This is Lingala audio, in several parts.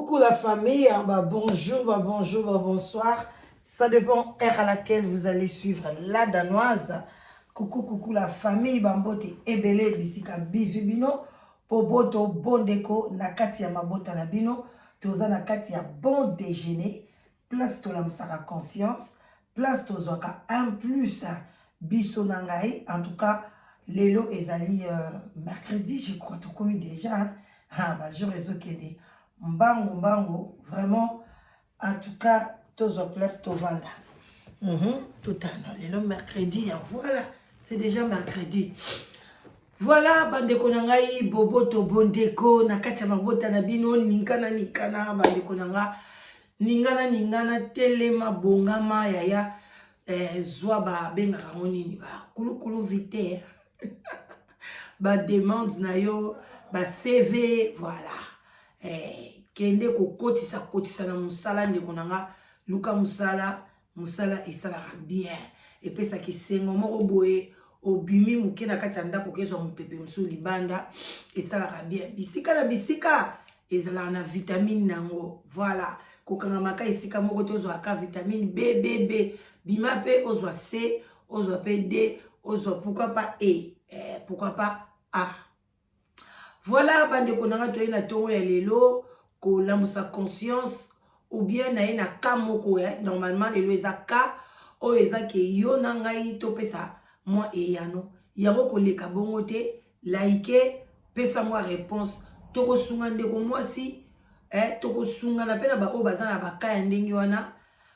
Coucou la famille, hein, bah bonjour, bah bonjour, bah bonsoir. Ça dépend heure à laquelle vous allez suivre la Danoise. Coucou, coucou la famille, bambote ebele bisika bizu bino, poboto bondeko na kati ya mabota na bino, toza na kati ya bon déjeuner, place tolamusaka conscience, place tozwaka un plus biso na ngai. En tout cas, lelo ezali mercredi, je crois tokomi déjà, hein? Ah, ba jour ezokende mbangu mbangu vraiment. En tout cas, tozwa place tovanda. Totana lelo mercredi, hein. Voilà, c'est déjà mercredi. Voilà, bandeko na ngai, boboto bondeko na kati ya mabota na bino, ningana ningana, bandeko na nga, ningana ningana, telema bongama yaya, zwa babengaka yango nini, bakulukulu vite bademande na yo, ba CV, voilà. Kende kokotisa kotisa na mosala, ndeko na nga, luka mosala. Mosala esalaka bien, epesaka esengo moko boye. Obimi moke na kati ya ndako, okezwa mopepe mosusu libanda, esalaka bien. Bisika na bisika ezalaka na vitamine nango. Voilà, kokangamaka esika moko te, ozwaka vitamine B B B, bima mpe ozwa C, ozwa mpe D, ozwa pourquoi pas E, pourquoi pas A. Voilà, bandeko na nga, toye na ntongo ya lelo kolamusa conscience ou bien na ye na ka moko. Normalement lelo eza ka oyo eza ke yo na ngai topesa mwa eyano yango. Koleka bongo te, like, pesa mwa réponse. Tokosunga ndeko mwasi, tokosungana mpe na baoyo baza na baka ya ndenge wana.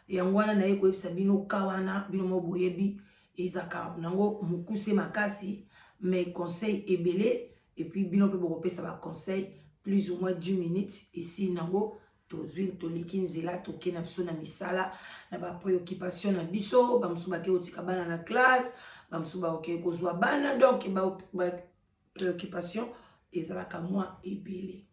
Yango wana naye koyebisa bino ka wana, bino mo boyebi, ezalaka nango mokuse makasi, mais conseil ebele. Et puis bino mpe bokopesa baconseil, plus ou moins 10 minutes esi nango tozwi, toleki nzela, toke na biso na misala, na bapréoccupation na biso. Bamosusu bake kotika bana na classe, bamosusu bakoke kozwa bana, donc bapréoccupation ezalaka mwa ebele.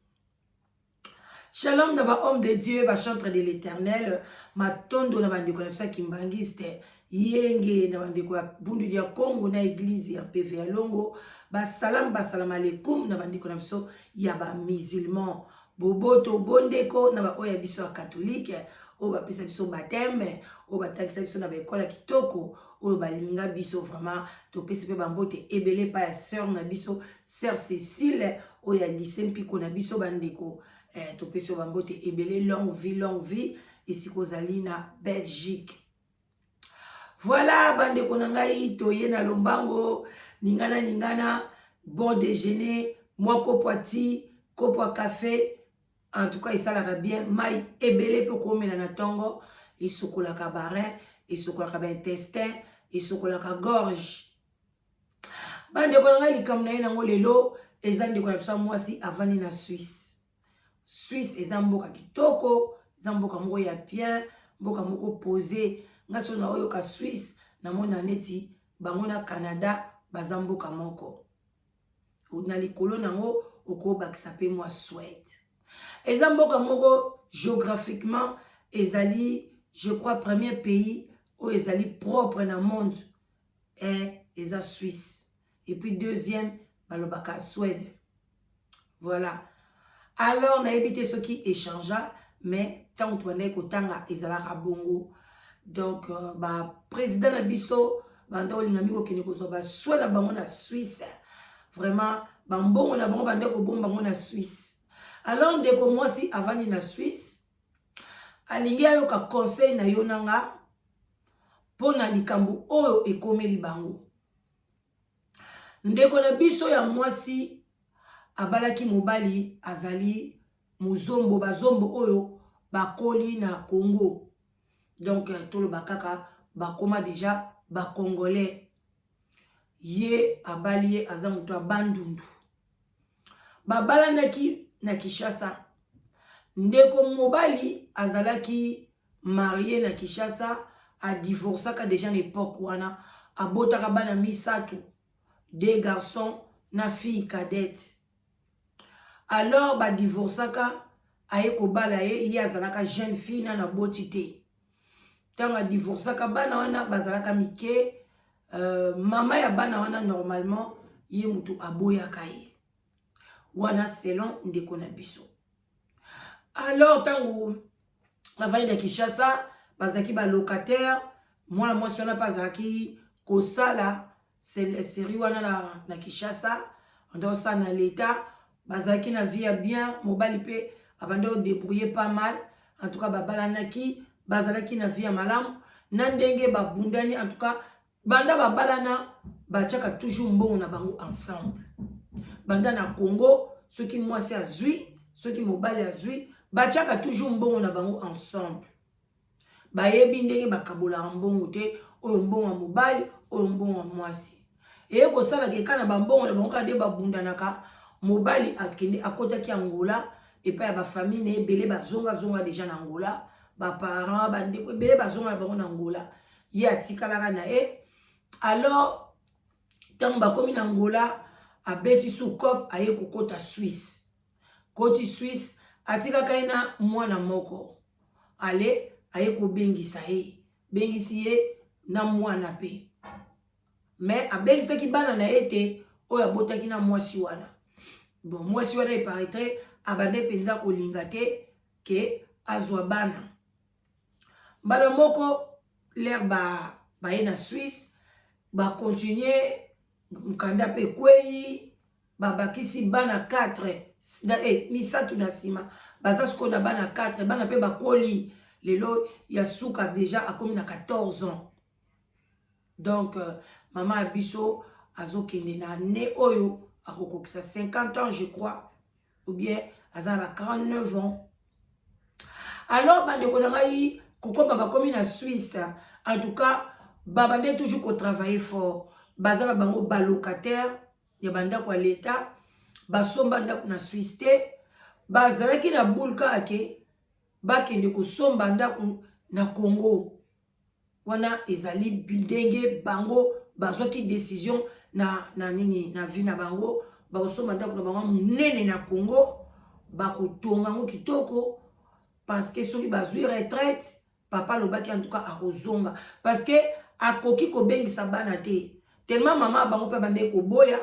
Shalom na bahomme de Dieu, bachantre de l'Éternel, matondo na bandeko na biso ya kimbangiste, yenge na bandeko ya Bundu ya Congo na église ya PV ya Longo, basalam basalam alekum na bandeko na biso ya bamusulman, boboto bondeko na baoyo ya biso ya catholique, oyo bapesa biso baptême, oyo batangisa biso na baekole ya kitoko, oyo balinga biso vraiment. Topesi mpe bambote ebele epai ya sœur na biso, sœur Cécile, oyo ya lycée Mpiko na biso. Bandeko, topesi yo bambote ebele, longue vie, longue vie esika ozali na Belgique. Voilà, bandeko na ngai, toye na lombango, ningana ningana, bon déjeuner, mwa kopo ya ti, kopo ya café, en tout cas esalaka bien. Mai ebele mpe komela na ntongo esokolaka barein, esokolaka baintestin, esokolaka gorge. Bandeko na ngai, likambo na ye nango lelo eza ndeko na biso ya mwasi avandi na Suisse. Suisse eza mboka kitoko, eza mboka moko ya bien, mboka moko posé. Nga so naoyoka Suisse, namona neti bango na Canada baza mboka moko. Na likolo nango okobakisa mpe mwa Suède. Eza mboka moko géographiquement ezali, je crois, premier pays oyo ezali propre na monde, eza Suisse, et puis deuxième balobaka Suède. Voilà, alors nayebi te soki échangea, mais ntango tobandaki kotanga ezalaka bongo. Donc baprésident na biso banda kolinga mingi kokende kozwa basoin na bango na Suisse. Vraiment, bambongo na bango banda kobomba bango na Suisse. Alors ndeko mwasi avandi na Suisse, alingi ayoka conseil na yo na nga mpo na likambo oyo ekomeli bango. Ndeko na biso ya mwasi abalaki mobali azali mozombo, bazombo oyo bakoli na Congo, donc toloba kaka bakoma déjà bacongolais. Ye abali ye aza moto ya Bandundu. Babalanaki na Kinshasa. Ndeko mobali azalaki marié na Kinshasa, adivorçaka déjà na époque wana, abotaka bana misato, deux garçons na fille cadette. Alors badivorçaka, aye kobala ye, ye azalaka jeune fille, nano aboti te. Ntango adivorçaka, bana wana bazalaka mike. Mama ya bana wana, normalement ye motu aboyaka ye wana, selon ndeko na biso. Alors ntango bavandi na Kinshasa, bazalaki balocataire. Mwana mwasi wana mpe azalaki kosala série wana na Kinshasa, anda kosala na l'État. Bazalaki na vie ya bien, mobali mpe abandi kodébrouiller pas mal. En tout cas, babalanaki, bazalaki na vie ya malamu na ndenge babundani. En tout cas, banda babalana, batiaka toujours mbongo na bango ensemble. Banda na Congo, soki mwasi azwi, soki mobali azwi, batiaka toujours mbongo na bango ensemble. Bayebi ndenge bakabolaka mbongo te, oyo mbongo ya mobali, oyo mbongo ya mwasi. Eye kosalaka eka na bambongo na bango kaka nde babundanaka. Mobali akende, akotaki Angola epai ya bafamille na ebele, bazongazonga déjà na Angola, baparent, bandeko ebele bazonga na bango na Angola, ye atikalaka na ye. Alors ntango bakomi na Angola, abeti sukop, aye kokota Suisse. Koti Suisse, atikaka ye na mwana moko. Ale aye kobengisa ye, bengisi ye na mwana mpe, mais abengisaki bana na ye te oyo abotaki na mwasi wana. Bon, mwasi wana, il paraîtrait, abande mpenza kolinga te ke azwa bana. Mbala moko lere baye na Suisse, bacontinue, mokanda mpe ekwei, babakisi bana 4, misato na nsima. Baza sikoyo na bana 4. Bana mpe bakoli lelo, ya suka déjà akomi na 14 ans. Donc mama ya biso azokende na année oyo akokokisa 50 ans, je crois, ou bien aza na ba 49 ans. Alors bandeko na ngai, kokoma bakomi na Suisse, en tout cas babande toujours kotravailler fort. Baza na bango balocataire ya bandako ya l'État, basomba ndako na Suisse te. Bazalaki na boule kaka ke bakende kosomba ndako na Congo. Wana ezali ndenge bango bazwaki décision na nini, na vie na bango. Bakosomba ndako na bango monene na Congo, bakotonga yango kitoko, parce que soki bazwi retraite, papa alobaki, en tout cas akozonga, parce que akoki kobengisa bana te, tellement mama bango mpe bandeki koboya.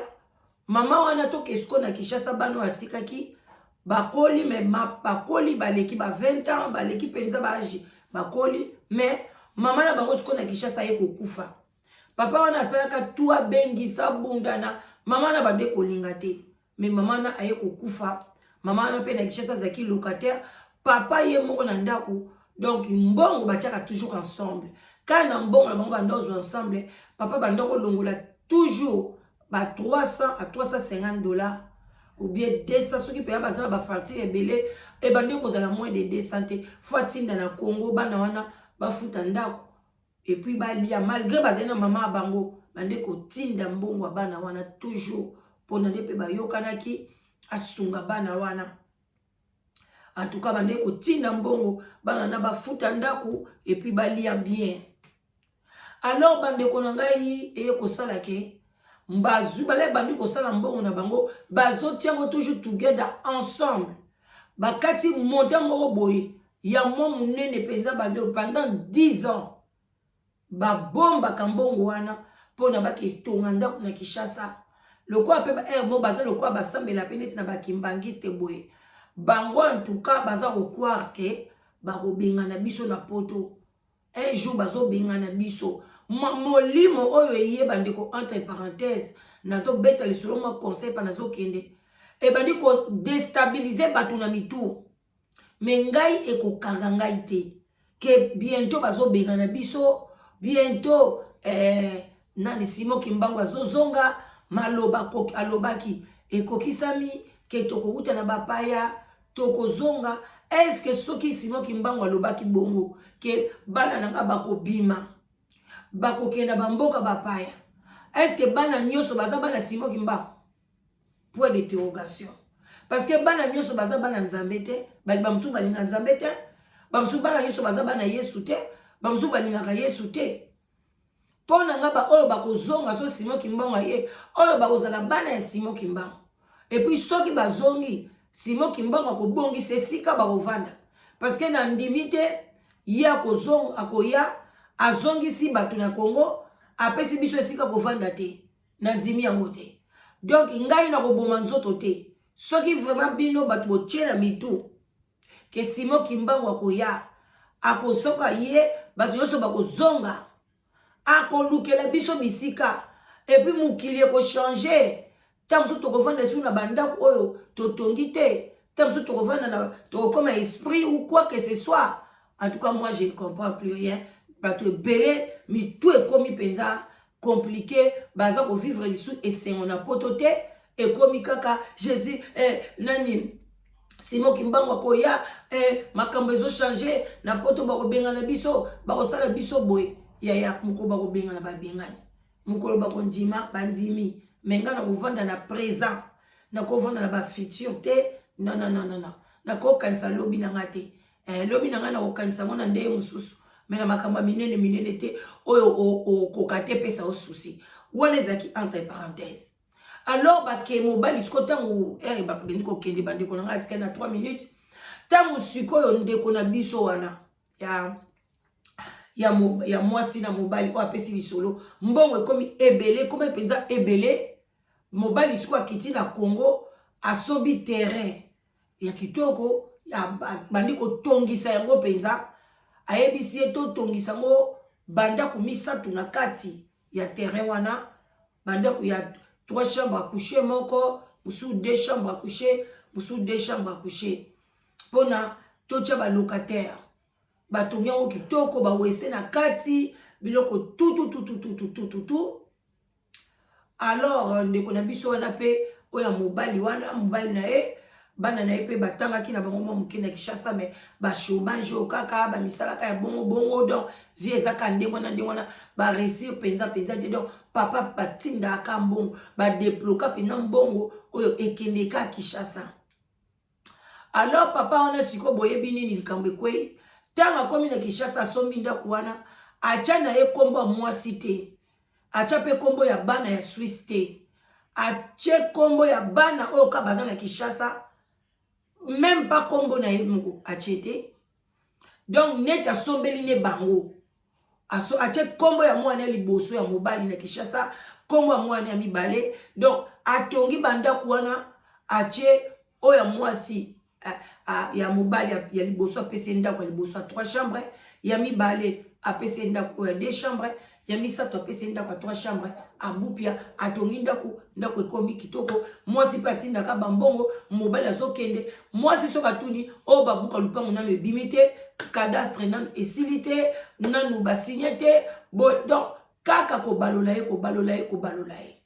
Mama wana toke sikoyo na Kinshasa, bana oyo atikaki bakoli, mais bakoli, baleki ba 20 ans, baleki mpenza baâge, bakoli. Mais mama na bango sikoyo na Kinshasa aye kokufa. Papa wana asalaka tu, abengisa, abundana, mama na bande kolinga te, mais mama wana aye kokufa. Mama wana mpe na Kinshasa azalaki locataire, papa ye moko na ndako. Donc mbongo batiaka toujours ensemble. Kaka na mbongo na bango banda ozwa ensemble, papa banda kolongola toujours ba 300 à 350 $ ou bien 200. Soki mpenza baza na bafacture ebele, ebandi kozala moins de 200 te. Faut atinda na Congo, bana wana bafuta ndako et puis balia. Malgré bazali na mama ya bango, bande kotinda mbongo ya bana wana toujours, mpona nde mpe bayokanaki asunga bana wana. En tout cas, bande kotinda mbongo, bana na bafuta ndako et puis balia bien. Alors bandeko na ngai, eye kosala ke bazwi bale, bandi kosala mbongo na bango, bazotia yango toujours together, ensemble. Bakati montant moko boye ya mwa monene mpenza, bande pendant 10 ans babombaka mbongo wana mpona baketonga ndako na Kinshasa. Lokola mpe baere mo baza lokola basambela mpe neti na bakimbangiste boye, bango en tout cas baza kocroire ke bakobengana biso na Poto un jour. Bazobengana biso, molimo oyo eyeba. Ndeko, entre parenthèse, nazobeta lisolo mwa conseil mpa nazokende, ebandi kodéstabiliser bato na mitu, mais ngai ekokanga ngai te ke bientôt bazobengana biso, bientôt nani, Simon Kimbangu azozonga. Maloba alobaki ekokisami ke tokowuta na bapaya, tokozonga. Est-ce soki Simon Kimbangu alobaki bongo ke bana na nga bakobima, bakokenda bamboka bapaya, est-ce bana nyonso baza bana Simon Kimbangu? Point d'interrogation. Parce que bana nyonso baza bana Nzambe te. Bamosusu balinga Nzambe te, bamosusu bana nyonso baza bana Yesu te, bamosusu balingaka Yesu te. Mpo na nga, baoyo bakozonga so Simon Kimbangu ye, oyo bakozala bana ya Simon Kimbangu. Et puis soki bazongi, Simon Kimbangu akobongisa esika bakovanda, parce que na ndimi te ye akozonga, akoya, azongisi bato na Congo, apesi biso esika kovanda te. Na ndimi yango te. Donc ngai nakoboma nzoto te. Soki vraiment bino bato botie na mitu Ke Simon Kimbangu akoya, akosoka ye, bato nyonso bakozonga, akolukela biso bisika, epuis mokili ekochange. Ntango mosusu tokovanda lisusu na bandako oyo totongi te, ntango mosusu tokovanda na tokokoma esprit ou quoi que ce soit. En tout cas, moi je ne comprends plus rien. Bato ebele mitu ekomi mpenza compliqué, baza kovivre lisusu esengo na poto te, ekomi kaka Jésus nani Simon Kimbangu akoya, makambo ezochange na poto, bakobengana biso, bakosala biso boye. Yaya, mokolo bakobengana babengani, mokolo bakondima bandimi. Me ngai nakovanda na présent, nakovanda na bafutur te. Non, non, non, non, non, nakokanisa lobi na nga te. Lobi na ngai nakokanisa yango na ndenge mosusu, me na makambo ya minene minene te oyo okoka te epesa yo susi. Wana ezalaki entre parenthèse. Alors bake mobali sikoyo, ntango ere babendi kokende, bandeko na ngai, atikali na 3 minutes. Ntango sikoyo ndeko na biso wana ya mwasi na mobali oyo apesi lisolo, mbongo ekomi ebele, ekomi mpenza ebele. Mobali sikoyo akiti na Congo, asombi terrain ya kitoko, bandi kotongisa yango mpenza. Ayebisi ye totongisa yango bandako misato na kati ya terrain wana, bandako ya 3 chambre à coucher moko, mosusu 2 chambre à coucher, mosusu 2 chambre à coucher, mpona totia balocataire. Batongi yango kitoko, bawese na kati, biloko tutututututututu. Alors ndeko na biso wana mpe oyo ya mobali wana, mobali na ye, bana na ye mpe batangaki na bango mwa moke na Kinshasa, me bachômage oyo kaka, bamisalaka ya bongo bongo. Donc vie ezaka ndenge wana, ndenge wana, baréussir mpenza mpenza te. Donc papa batindaka mbongo, badébloka mpenza mbongo oyo ekendeka Kinshasa. Alors papa wana sikoyo, boyebi nini likambo ekwei? Ntango akomi na Kinshasa, asombi ndako wana, atya na ye nkombo ya mwasi te, atya mpe nkombo ya bana ya Swisse te, atie nkombo ya bana oyo ka baza na Kinshasa, même pas nkombo na ye moko atie te. Donc neti asombeli ne bango, atie nkombo ya mwana ya liboso ya mobali na Kinshasa, nkombo ya mwana ya mibale. Donc atongi bandako wana, atie oyo ya mwasi, ya mobali ya liboso apesi ye ndako ya liboso ya 3 chambre, ya mibale apesi ye ndako oyo ya 2 chambre, ya misato apesi ye ndako ya 3 chambre. Abupia atongi ndako, ndako ekomi kitoko. Mwasi mpe atindaka bambongo, mobali azokende. Mwasi soki atuni oyo babuka lupango, nanu ebimi te, cadastre nanu esili te, nanu basinye te. Donc kaka kobalola ye, kobalola ye, kobalola ye.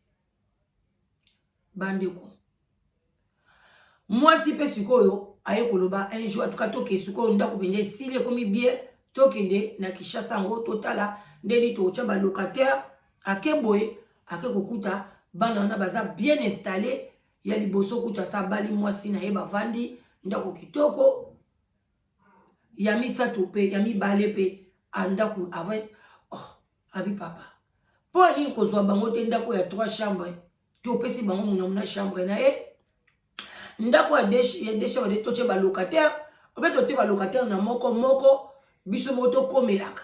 Bandeko, mwasi mpe sikoyo aye koloba un jour atuka toke sikoyo, ndako mpenza esili, ekomi bien, tokende na Kinshasa yango, totala ndeni totya balocataire. Ake boye, ake kokuta bana wana baza bien installé. Ya liboso kutu asa abali mwasi na ye, bavandi ndako kitoko. Ya misato mpe ya mibale mpe andako avant. Oh, abi papa, mpo nini kozwa bango te ndako ya 3 chambre? Topesi bango munamuna chambre na ye, ndako ya deux chambre totie balocataire, obe totie balocataire na moko moko, biso moko tokomelaka.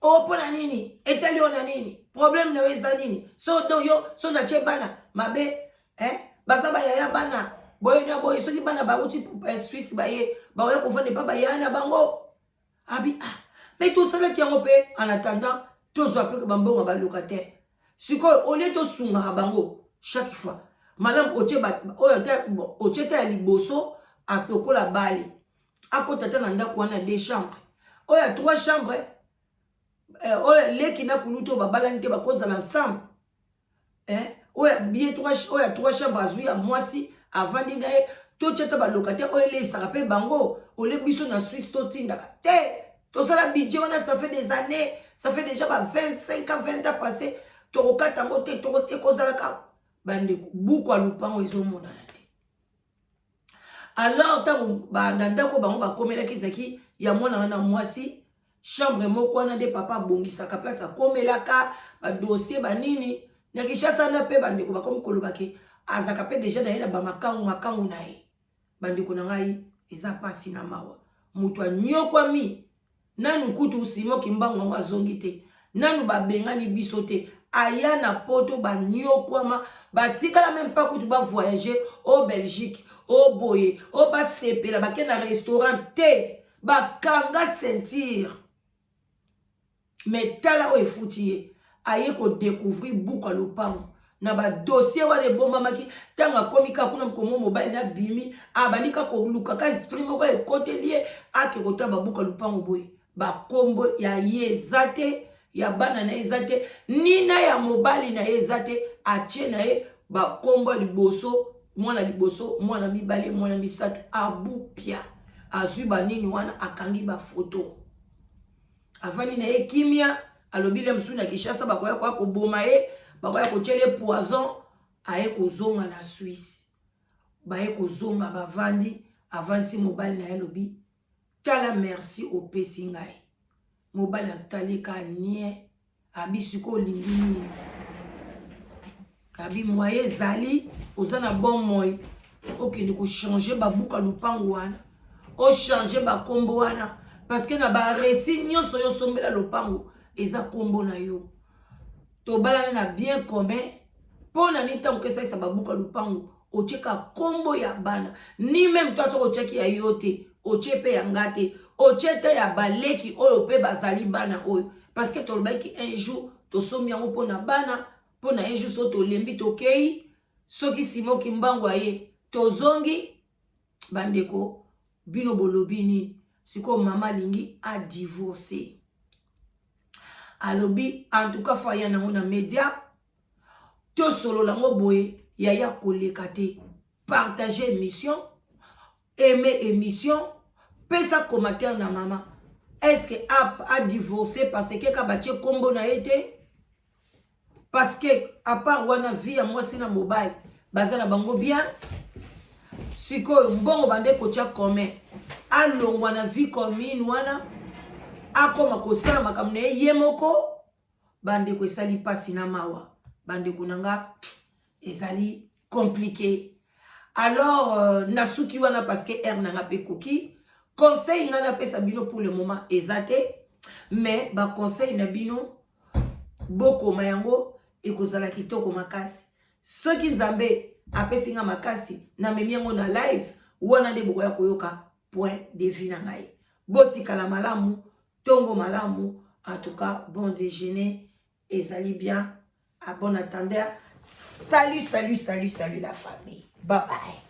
O mpo na nini? Etali yo na nini? Problème na yo eza nini? So donc yo so natie bana mabe, eh? Baza bayaya bana boye na boye. Soki bana bauti Swisse, baye baoya kovanda epa bayaya na bango. Abi ah, mais tosalaki yango mpe en attendant tozwa mpe bambongo ya balocataire. Sikoyo olie tosungaka bango chaque fois, malamu otie oyo otie ta ya liboso lokola bale, akota ta na ndako wana deux chambre, oyo ya trois chambre, oyo leki na kulutu oyo babalani te bakozala ensemble, oyo bien oyo ya trois chambre azwi ya mwasi, avandi na ye. Totia ta balocataire oyo eleisaka mpe bango, ole biso na Swisse totindaka te. Tosala budget wana, ça fait des années, ça fait déjà ba 25 ans, 20 ans passé, tokokata yango te, ekozalaka. Bandeko, buku ya lupango ezomonana te. Alors ntango na ndako bango bakomelaki, ezalaki ya mwana wana mwasi, chambre moko wana nde papa abongisaka place akomelaka badossier banini na Kinshasa wana. Mpe bandeko bakomi koloba ke azalaka mpe déjà na ye na bamakangu makangu na ye. Bandeko na ngai, eza mpasi na mawa. Moto anyokwami nanu kutu, Simon Kimbangu yango azongi te nanu, babengani biso te. Aya na poto, baniokwama, batikala meme pas kutu bavoyage o Belgique o boye o basepela, bake na restaurant te, bakanga ceinture. Mais tala oyo efuti ye, aye kodécouvrir buku ya lopango na badossier wana ebombamaki. Ntango akomi kaka kuna, mokomo mobali nabimi, abandi kaka koluka ka esprit moko ekoteli ye, ake kotala babuku ya lopango boye, bakombo ya ye eza te, ya bana na ye eza te, nina ya mobali na ye eza te. Atie na ye bakombo ya liboso, mwana liboso, mwana mibale, mwana misato. Abupia azwi banini wana, akangi bafoto, avandi na ye kimia. Alobi le mosusu na Kinshasa bakoya koya koboma ye, bakoya kotiela ye poison. Aye kozonga na Suisse, baye kozonga, bavandi, avandisi mobali na ye, alobi: "Tala, merci opesi ngai." Mobali atali ka nie, abi: "Sikoyo olingi nini?" Abi: "Moye ezali, oza na bon moi, okende kochange babuka lupango wana, ochange bakombo wana, parce que na bareçu nyonso oyo osombela lopango eza nkombo na yo. Tobalana na bien commun. Mpo na nini ntango okesalisa babuka lupango, otieka nkombo ya bana ni même to atoka otiaki ya yo te, otie mpe ya nga te, otie te ya baleki oyo mpe bazali bana oyo? Parce que tolobaki un jour tosombi yango mpo na bana, mpo na un jour so tolembi, tokei, soki simoki mbango aye, tozongi." Bandeko, bino bolobi nini? Sikoyo mama alingi adivorce. Alobi en tout cas faut aya nango na média, tosolola yango boye. Yaya, koleka te, partage émission, aime émission, pesa commentaire na mama. Est ce que adivorce parce que ka batie nkombo na ye te? Parce que à part wana, vie ya mwasi na mobali baza na bango bien. Sikoyo mbongo bande kotia commun, alongwa na vie commune wana, akoma kosala makambo na ye ye moko. Bandeko, esali mpasi na mawa. Bandeko na nga, ezali compliqué. Alors nasuki wana parce que heure na nga mpe ekoki. Conseil ngai napesa bino pour le moment eza te, mais baconseil na bino bokoma yango, ekozala kitoko makasi. Soki Nzambe apesi nga makasi, namemi yango na live wana nde bokoya koyoka point de vue na ngai. Botikala malamu, ntongo malamu, en tout cas bon déjeuner, ezali bien. À bon entendeur, salut, salut, salut, salut la famille, bye bye.